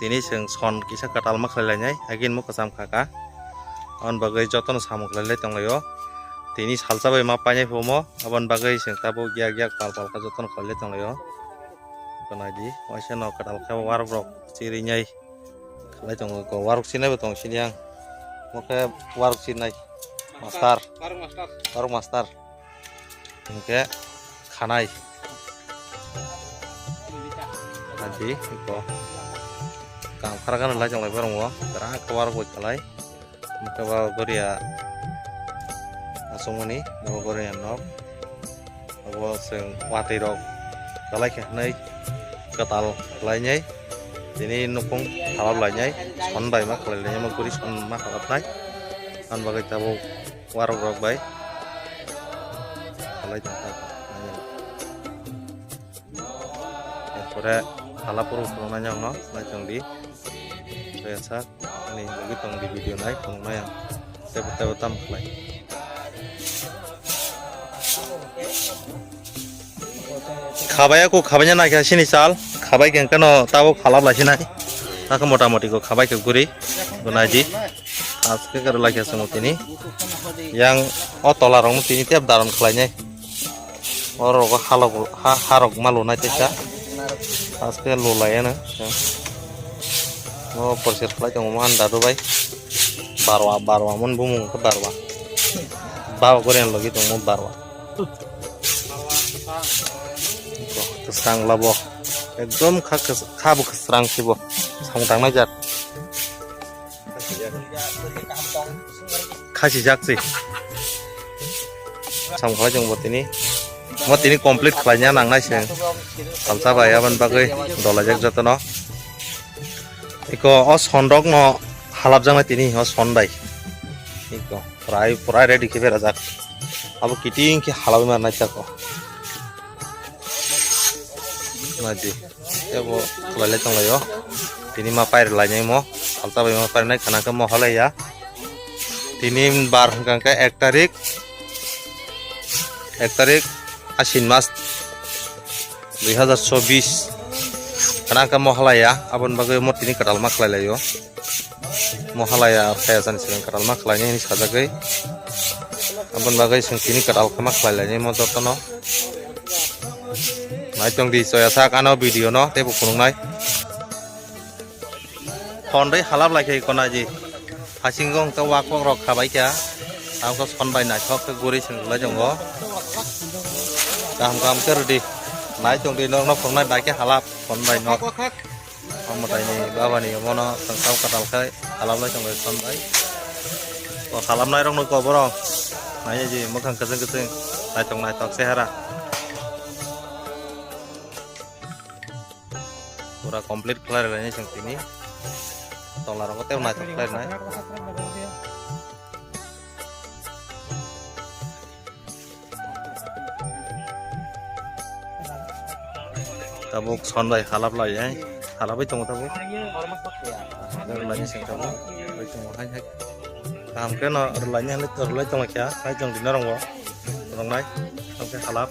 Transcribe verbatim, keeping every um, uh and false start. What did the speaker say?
Tini chwng son kisa kwtal ma khlai lainai, agin mo kwcham kha kha. Aboni bagwi jotono samung khlai lai tong laio. Tini salsa bai ma painai phumo, aboni bagwi chwng tabuk yak yak pal pal khe jotono khlai lai tong laio. Gwnai di, waisa no kwtal khe warok rok chirinai khlai tongo, warok chirinai bo tong sini ang. Mo khe warok chirinai. Master. Warok master. Warok master. Hingke khanai. Nanti iko kam khara gana lai chonglai borong o, tara khe warok bai khalai. Hingke ba goria asongmani, bo goria nok. Abo chwng watwi rok kalai khe hwnwi kwtal khlainai. Tini nukung halap lainai, son bai ma khlai lainai, mo guri son ma halapnai. Aboni bagwi tabuk warok rok bai khalai tongkha. Erpore hala poro phunuknai nokno naichong di. Soya sak ani logi tong di video nai phunuknai ang. Tebo tebo tam khlai. Khabai ako khabai na khe sini sal khabai khe kano tabo khalap lai sinai. Ako mota moti ko khabai khe guri gunai di. Aske kar lai khe sungo tini. Yang o tola rong tini tep daron khlai nai. Oro ko halok ha harok malo nai tesa. Aske lo lai na. O porser khlai tongo mohan dadu bai. Barwa barwa mon bumung khe barwa. Bawa goren logi tongo barwa. Kwsrang labo. Ekdom kha kwsrang sibo. Samung tangnai jak. Khasi jak si. Samung khalai chwng bo tini. Mo tini complete khlaina nangnai se. Salsa bai aboni bagwi dolajak jotono. Iko o sondok no halapjaknai tini o son bai. Iko. Prai, prai ready khe berajak. Abo kiting khe halabwi ma naisako. Naidi. Ebo khlailai tonglaio. Tini ma pair lainai mo. Salsa bai ma pair nai khana khe mo halaiya. Tini bar hwnkha khe ek tarik. Ek tarik Ashin mas. Dui hazar chobbish. Khana khe mo halaiya. Aboni bagwi mo tini kwtal ma khlailaio. Mo halaiya phaiya jani siring kwtal ma khlainai hinwi sajagwi. Aboni bagwi chwng tini kwtal khe ma khlai lainai mo jotono. Naitong di soya sak ano video no teibo phunuknai. Hondai halap lai khe konaji. Hasing gong ta wak wak rok khabai kha. Tamo khe son bai naithok khe guri chwng lai jongo. Kaham kaham khe rwdi. Naitong di nok no phunuknai bai khe halap son bai nok. Ang mwtaini babani omono tongthok kwtal khe halap lai tonglai son bai. O halapnai rokno koboro nainai di mwkhang kwchwng kwchwng naithok naithok chehara. Pura complete khlai rwlainai chwng tini. Tola rogo tei naithok khlai rwnai. Tabuk son bai halap lai, eh. Halap bai tongo tabuk. Rwlaini seng tabuk. Bai tongo hai hai. Kaham khe no rwlaini hai rwlai tongo kya. Hai tong dina rongo. Rongnai. Tong khe halap.